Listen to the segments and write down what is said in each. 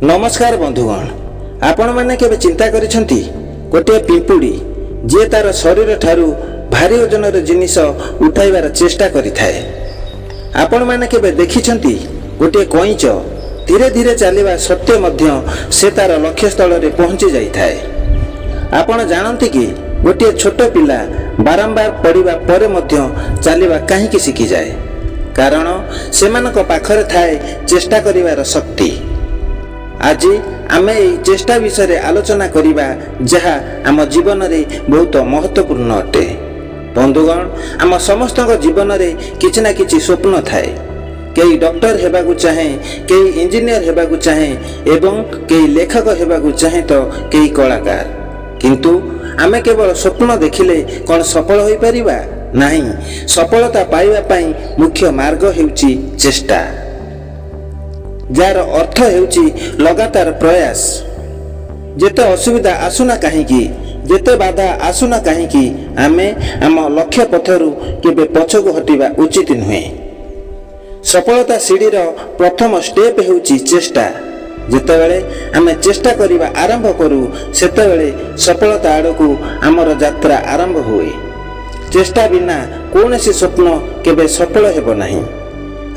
ନମସ୍କାର ବନ୍ଧୁଗଣ, ଆପଣମାନେ କେବେ ଚିନ୍ତା କରିଛନ୍ତି, ଗୋଟିଏ ପିମ୍ପୁଡ଼ି ଯିଏ ତାର ଶରୀର ଠାରୁ ଭାରି ଓଜନର ଜିନିଷ ଉଠାଇବାର ଚେଷ୍ଟା କରିଥାଏ? ଆପଣମାନେ କେବେ ଦେଖିଛନ୍ତି, ଗୋଟିଏ କଇଁଚ ଧୀରେ ଧୀରେ ଚାଲିବା ସତ୍ତ୍ୱେ ମଧ୍ୟ ସେ ତାର ଲକ୍ଷ୍ୟସ୍ଥଳରେ ପହଞ୍ଚି ଯାଇଥାଏ? ଆପଣ ଜାଣନ୍ତି କି, ଗୋଟିଏ ଛୋଟ ପିଲା ବାରମ୍ବାର ପଡ଼ିବା ପରେ ମଧ୍ୟ ଚାଲିବା କାହିଁକି ଶିଖିଯାଏ? କାରଣ ସେମାନଙ୍କ ପାଖରେ ଥାଏ ଚେଷ୍ଟା କରିବାର ଶକ୍ତି। ଆଜି ଆମେ ଏହି ଚେଷ୍ଟା ବିଷୟରେ ଆଲୋଚନା କରିବା, ଯାହା ଆମ ଜୀବନରେ ବହୁତ ମହତ୍ତ୍ୱପୂର୍ଣ୍ଣ ଅଟେ। ବନ୍ଧୁଗଣ, ଆମ ସମସ୍ତଙ୍କ ଜୀବନରେ କିଛି ନା କିଛି ସ୍ୱପ୍ନ ଥାଏ। କେହି ଡକ୍ଟର ହେବାକୁ ଚାହେଁ, କେହି ଇଞ୍ଜିନିୟର ହେବାକୁ ଚାହେଁ ଏବଂ କେହି ଲେଖକ ହେବାକୁ ଚାହେଁ ତ କେହି କଳାକାର। କିନ୍ତୁ ଆମେ କେବଳ ସ୍ୱପ୍ନ ଦେଖିଲେ କ'ଣ ସଫଳ ହୋଇପାରିବା? ନାହିଁ। ସଫଳତା ପାଇବା ପାଇଁ ମୁଖ୍ୟ ମାର୍ଗ ହେଉଛି ଚେଷ୍ଟା, ଯାହାର ଅର୍ଥ ହେଉଛି ଲଗାତାର ପ୍ରୟାସ। ଯେତେ ଅସୁବିଧା ଆସୁନା କାହିଁକି, ଯେତେ ବାଧା ଆସୁନା କାହିଁକି, ଆମେ ଆମ ଲକ୍ଷ୍ୟ ପଥରୁ କେବେ ପଛକୁ ହଟିବା ଉଚିତ ନୁହେଁ। ସଫଳତା ସିଡ଼ିର ପ୍ରଥମ ଷ୍ଟେପ୍ ହେଉଛି ଚେଷ୍ଟା। ଯେତେବେଳେ ଆମେ ଚେଷ୍ଟା କରିବା ଆରମ୍ଭ କରୁ, ସେତେବେଳେ ସଫଳତା ଆଡ଼କୁ ଆମର ଯାତ୍ରା ଆରମ୍ଭ ହୁଏ। ଚେଷ୍ଟା ବିନା କୌଣସି ସ୍ୱପ୍ନ କେବେ ସଫଳ ହେବ ନାହିଁ।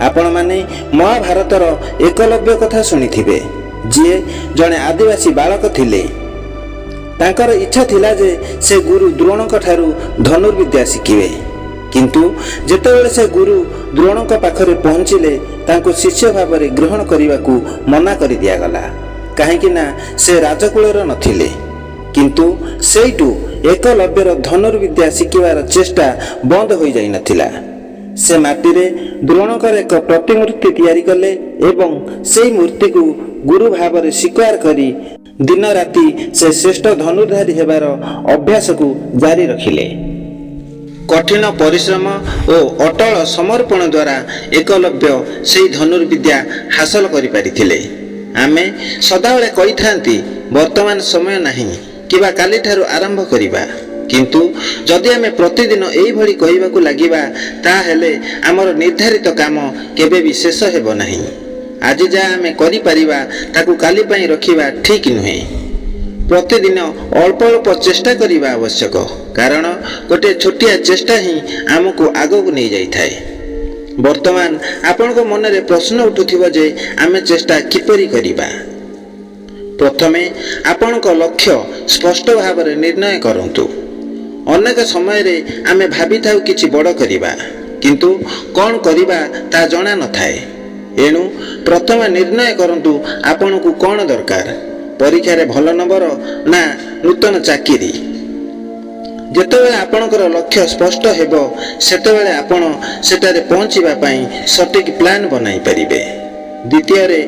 ଆପଣମାନେ ମହାଭାରତର ଏକଲବ୍ୟ କଥା ଶୁଣିଥିବେ, ଯିଏ ଜଣେ ଆଦିବାସୀ ବାଳକ ଥିଲେ। ତାଙ୍କର ଇଚ୍ଛା ଥିଲା ଯେ ସେ ଗୁରୁ ଦ୍ରୋଣଙ୍କ ଠାରୁ ଧନୁର୍ବିଦ୍ୟା ଶିଖିବେ। କିନ୍ତୁ ଯେତେବେଳେ ସେ ଗୁରୁ ଦ୍ରୋଣଙ୍କ ପାଖରେ ପହଞ୍ଚିଲେ, ତାଙ୍କୁ ଶିଷ୍ୟ ଭାବରେ ଗ୍ରହଣ କରିବାକୁ ମନା କରିଦିଆଗଲା, କାହିଁକି ନା ସେ ରାଜକୁଳର ନଥିଲେ। କିନ୍ତୁ ସେଇଠୁ ଏକଲବ୍ୟର ଧନୁର୍ବିଦ୍ୟା ଶିଖିବାର ଚେଷ୍ଟା ବନ୍ଦ ହୋଇଯାଇନଥିଲା। ସେ ମାଟିରେ ଦ୍ରୋଣଙ୍କର ଏକ ପ୍ରତିମୂର୍ତ୍ତି ତିଆରି କଲେ ଏବଂ ସେଇ ମୂର୍ତ୍ତିକୁ ଗୁରୁ ଭାବରେ ସ୍ୱୀକାର କରି ଦିନ ରାତି ସେ ଶ୍ରେଷ୍ଠ ଧନୁର୍ଧାରୀ ହେବାର ଅଭ୍ୟାସକୁ ଜାରି ରଖିଲେ। କଠିନ ପରିଶ୍ରମ ଓ ଅଟଳ ସମର୍ପଣ ଦ୍ୱାରା ଏକଲବ୍ୟ ସେଇ ଧନୁର୍ବିଦ୍ୟା ହାସଲ କରିପାରିଥିଲେ। ଆମେ ସଦାବେଳେ କହିଥାନ୍ତି, ବର୍ତ୍ତମାନ ସମୟ ନାହିଁ କିମ୍ବା କାଲିଠାରୁ ଆରମ୍ଭ କରିବା। କିନ୍ତୁ ଯଦି ଆମେ ପ୍ରତିଦିନ ଏଇଭଳି କହିବାକୁ ଲାଗିବା, ତାହେଲେ ଆମର ନିର୍ଦ୍ଧାରିତ କାମ କେବେ ବି ଶେଷ ହେବ ନାହିଁ। ଆଜି ଯାହା ଆମେ କରିପାରିବା, ତାକୁ କାଲି ପାଇଁ ରଖିବା ଠିକ୍ ନୁହେଁ। ପ୍ରତିଦିନ ଅଳ୍ପ ଅଳ୍ପ ଚେଷ୍ଟା କରିବା ଆବଶ୍ୟକ, କାରଣ ଗୋଟିଏ ଛୋଟିଆ ଚେଷ୍ଟା ହିଁ ଆମକୁ ଆଗକୁ ନେଇଯାଇଥାଏ। ବର୍ତ୍ତମାନ ଆପଣଙ୍କ ମନରେ ପ୍ରଶ୍ନ ଉଠୁଥିବ ଯେ ଆମେ ଚେଷ୍ଟା କିପରି କରିବା? ପ୍ରଥମେ ଆପଣଙ୍କ ଲକ୍ଷ୍ୟ ସ୍ପଷ୍ଟ ଭାବରେ ନିର୍ଣ୍ଣୟ କରନ୍ତୁ। ଅନେକ ସମୟରେ ଆମେ ଭାବିଥାଉ କିଛି ବଡ଼ କରିବା, କିନ୍ତୁ କ'ଣ କରିବା ତାହା ଜଣା ନଥାଏ। ଏଣୁ ପ୍ରଥମେ ନିର୍ଣ୍ଣୟ କରନ୍ତୁ ଆପଣଙ୍କୁ କ'ଣ ଦରକାର, ପରୀକ୍ଷାରେ ଭଲ ନମ୍ବର ନା ନୂତନ ଚାକିରି? ଯେତେବେଳେ ଆପଣଙ୍କର ଲକ୍ଷ୍ୟ ସ୍ପଷ୍ଟ ହେବ, ସେତେବେଳେ ଆପଣ ସେଠାରେ ପହଞ୍ଚିବା ପାଇଁ ସଠିକ୍ ପ୍ଲାନ୍ ବନାଇ ପାରିବେ। ଦ୍ୱିତୀୟରେ,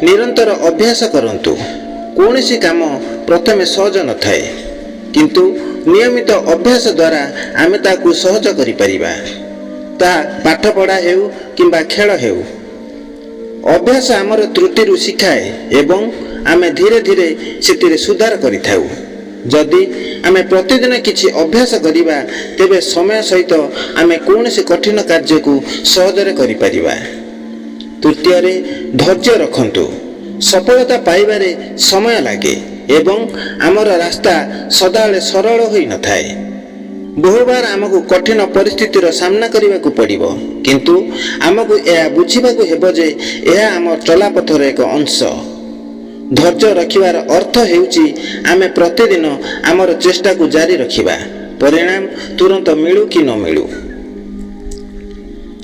ନିରନ୍ତର ଅଭ୍ୟାସ କରନ୍ତୁ। କୌଣସି କାମ ପ୍ରଥମେ ସହଜ ନଥାଏ, କିନ୍ତୁ ନିୟମିତ ଅଭ୍ୟାସ ଦ୍ୱାରା ଆମେ ତାକୁ ସହଜ କରିପାରିବା। ତାହା ପାଠପଢ଼ା ହେଉ କିମ୍ବା ଖେଳ ହେଉ। ଅଭ୍ୟାସ ଆମର ତ୍ରୁଟିରୁ ଶିଖାଏ ଏବଂ ଆମେ ଧୀରେ ଧୀରେ ସେଥିରେ ସୁଧାର କରିଥାଉ। ଯଦି ଆମେ ପ୍ରତିଦିନ କିଛି ଅଭ୍ୟାସ କରିବା, ତେବେ ସମୟ ସହିତ ଆମେ କୌଣସି କଠିନ କାର୍ଯ୍ୟକୁ ସହଜରେ କରିପାରିବା। ତୃତୀୟରେ, ଧୈର୍ଯ୍ୟ ରଖନ୍ତୁ। ସଫଳତା ପାଇବାରେ ସମୟ ଲାଗେ ଏବଂ ଆମର ରାସ୍ତା ସଦାବେଳେ ସରଳ ହୋଇନଥାଏ। ବହୁବାର ଆମକୁ କଠିନ ପରିସ୍ଥିତିର ସାମ୍ନା କରିବାକୁ ପଡ଼ିବ, କିନ୍ତୁ ଆମକୁ ଏହା ବୁଝିବାକୁ ହେବ ଯେ ଏହା ଆମ ଚଲାପଥର ଏକ ଅଂଶ। ଧୈର୍ଯ୍ୟ ରଖିବାର ଅର୍ଥ ହେଉଛି ଆମେ ପ୍ରତିଦିନ ଆମର ଚେଷ୍ଟାକୁ ଜାରି ରଖିବା, ପରିଣାମ ତୁରନ୍ତ ମିଳୁ କି ନ ମିଳୁ।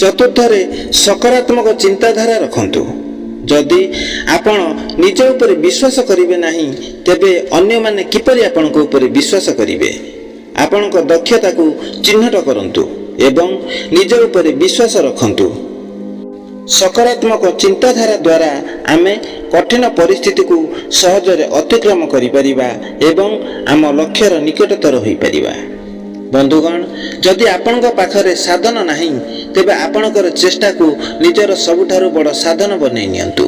ଚତୁର୍ଥରେ, ସକାରାତ୍ମକ ଚିନ୍ତାଧାରା ରଖନ୍ତୁ। ଯଦି ଆପଣ ନିଜ ଉପରେ ବିଶ୍ୱାସ କରିବେ ନାହିଁ, ତେବେ ଅନ୍ୟମାନେ କିପରି ଆପଣଙ୍କ ଉପରେ ବିଶ୍ୱାସ କରିବେ? ଆପଣଙ୍କ ଦକ୍ଷତାକୁ ଚିହ୍ନଟ କରନ୍ତୁ ଏବଂ ନିଜ ଉପରେ ବିଶ୍ୱାସ ରଖନ୍ତୁ। ସକାରାତ୍ମକ ଚିନ୍ତାଧାରା ଦ୍ୱାରା ଆମେ କଠିନ ପରିସ୍ଥିତିକୁ ସହଜରେ ଅତିକ୍ରମ କରିପାରିବା ଏବଂ ଆମ ଲକ୍ଷ୍ୟର ନିକଟତର ହୋଇପାରିବା। ବନ୍ଧୁଗଣ, ଯଦି ଆପଣଙ୍କ ପାଖରେ ସାଧନ ନାହିଁ, ତେବେ ଆପଣଙ୍କର ଚେଷ୍ଟାକୁ ନିଜର ସବୁଠାରୁ ବଡ଼ ସାଧନ ବନେଇ ନିଅନ୍ତୁ।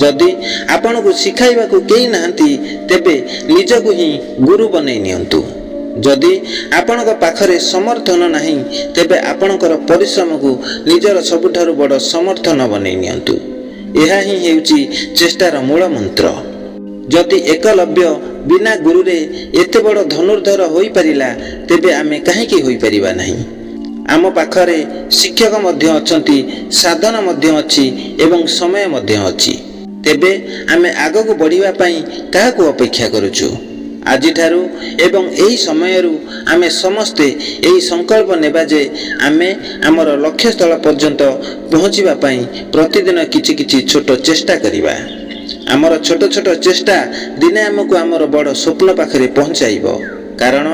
ଯଦି ଆପଣଙ୍କୁ ଶିଖାଇବାକୁ କେହି ନାହାନ୍ତି, ତେବେ ନିଜକୁ ହିଁ ଗୁରୁ ବନେଇ ନିଅନ୍ତୁ। ଯଦି ଆପଣଙ୍କ ପାଖରେ ସମର୍ଥନ ନାହିଁ, ତେବେ ଆପଣଙ୍କର ପରିଶ୍ରମକୁ ନିଜର ସବୁଠାରୁ ବଡ଼ ସମର୍ଥନ ବନେଇ ନିଅନ୍ତୁ। ଏହା ହିଁ ହେଉଛି ଚେଷ୍ଟାର ମୂଳ ମନ୍ତ୍ର। ଯଦି ଏକଲବ୍ୟ ବିନା ଗୁରୁରେ ଏତେ ବଡ଼ ଧନୁର୍ଦ୍ଧର ହୋଇପାରିଲା, ତେବେ ଆମେ କାହିଁକି ହୋଇପାରିବା ନାହିଁ? ଆମ ପାଖରେ ଶିକ୍ଷକ ମଧ୍ୟ ଅଛନ୍ତି, ସାଧନ ମଧ୍ୟ ଅଛି ଏବଂ ସମୟ ମଧ୍ୟ ଅଛି। ତେବେ ଆମେ ଆଗକୁ ବଢ଼ିବା ପାଇଁ କାହାକୁ ଅପେକ୍ଷା କରୁଛୁ? ଆଜିଠାରୁ ଏବଂ ଏହି ସମୟରୁ ଆମେ ସମସ୍ତେ ଏହି ସଂକଳ୍ପ ନେବା ଯେ ଆମେ ଆମର ଲକ୍ଷ୍ୟସ୍ଥଳ ପର୍ଯ୍ୟନ୍ତ ପହଞ୍ଚିବା ପାଇଁ ପ୍ରତିଦିନ କିଛି କିଛି ଛୋଟ ଚେଷ୍ଟା କରିବା। ଆମର ଛୋଟ ଛୋଟ ଚେଷ୍ଟା ଦିନେ ଆମକୁ ଆମର ବଡ଼ ସ୍ୱପ୍ନ ପାଖରେ ପହଞ୍ଚାଇବ। କାରଣ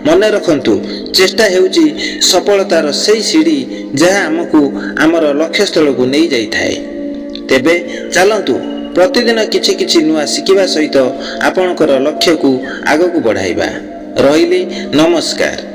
ମନେ ରଖନ୍ତୁ, ଚେଷ୍ଟା ହେଉଛି ସଫଳତାର ସେଇ ସିଡ଼ି ଯାହା ଆମକୁ ଆମର ଲକ୍ଷ୍ୟସ୍ଥଳକୁ ନେଇଯାଇଥାଏ। ତେବେ ଚାଲନ୍ତୁ ପ୍ରତିଦିନ କିଛି କିଛି ନୂଆ ଶିଖିବା ସହିତ ଆପଣଙ୍କର ଲକ୍ଷ୍ୟକୁ ଆଗକୁ ବଢ଼ାଇବା। ରହିଲି, ନମସ୍କାର।